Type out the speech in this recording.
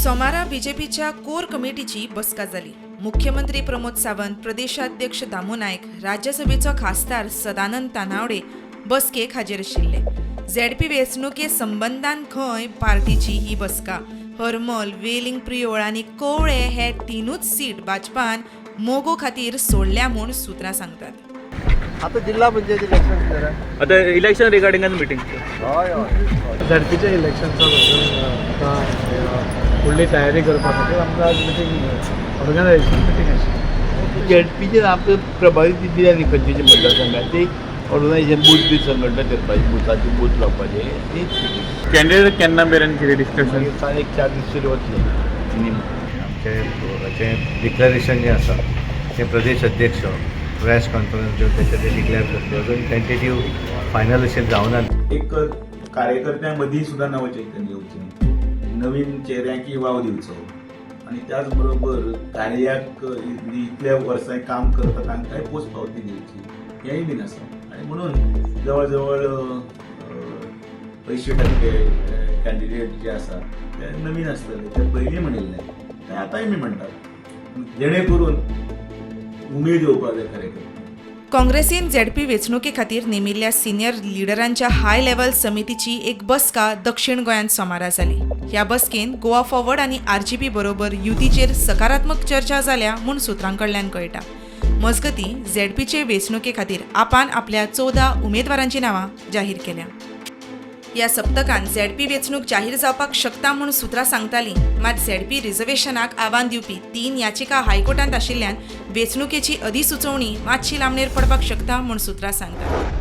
सोमारा बीजेपीच्या कोर कमिटीची बसका जाली. मुख्यमंत्री प्रमोद सावंत, प्रदेशाध्यक्ष दामू नायक, राज्यसभेचो खासदार सदानंद तानावडे बसकेक हाजीर आशिल्ले. झेडपी वेंचणुके संबंदान खंय पार्टीची ही बसका. हरमल, वेलिंग, प्रियोळ आनी कवळे हे तिनूच सीट भाजपान मगो खातीर सोडल्या म्हूण सुत्रां सांगतात. आता जिल्हा पंचायत इलेक्शन जरा. आता इलेक्शन रिगार्डिंगान मिटींग. हय हय. झेडपीच्या इलेक्शन्सा बद्दल आतां फुडली तयारी करपा खातीर आमकां आज मिटींग, ऑर्गनायझेशन मिटींग आशिल्ली. झेडपीचेर आमकां प्रभावीत दिल्या न्ही खंयचे मतदारसंघात ती ऑर्गनायझेशन बूथ बी संघटना करपाची, बुथाचे बूथ लावपाचे, तीच मिटींग. कॅन्डिडेट केन्ना मेरेन कितें डिस्कशन? मागीर चार एक चार दीस तरी वतले मिनिमम. आमचें हाचें डिक्लरेशन जें आसा तें प्रदेश अध्यक्ष प्रेस कॉन्फरन्स घेवन तेचें ते डिक्लेअर करतले. अजून टेंटेटीव फायनल अशें जावना. एक कार्यकर्त्यां मदीं सुद्दां नवं चैतन्य येवचें, नवीन चेहऱ्यांकी वाव दिवचो आनी त्याच बरोबर कार्याक इतल्या वर्सां काम करता तांकांय पोच पावती दिवची, हेंय बीन आसा. आनी म्हणून जवळ जवळ 80% कॅन्डिडेट जे आसा ते नवीन आसतले. ते पयलीं म्हणिल्लें ते आतांय बी म्हणटात, जेणे करून उमेद येवपाक जाय कार्यकर्त्यांक. काँग्रेसीन झेडपी वेंचणुके खातीर नेमिल्ल्या सिनियर लिडरांच्या हाय लेव्हल समितीची एक बसका दक्षिण गोंयांत सोमारा जाली. ह्या बसकेंत गोवा फॉरवर्ड आनी आरजीपी बरोबर युतीचेर सकारात्मक चर्चा जाल्या म्हूण सुत्रां कडल्यान कळटा. मजगतीं, झेडपीचे वेंचणुके खातीर आपान आपल्या 14 उमेदवारांची नांवां जाहीर केल्या. ह्या सप्तकांत झेडपी वेंचणूक जाहीर जावपाक शकता म्हूण सुत्रां सांगतालीं. मात झेडपी रिझर्वेशनाक आव्हान दिवपी तीन याचिका हायकोर्टांत आशिल्ल्यान वेंचणुकेची अधिसुचोवणी मातशी लांबणेर पडपाक शकता म्हूण सुत्रां सांगतात.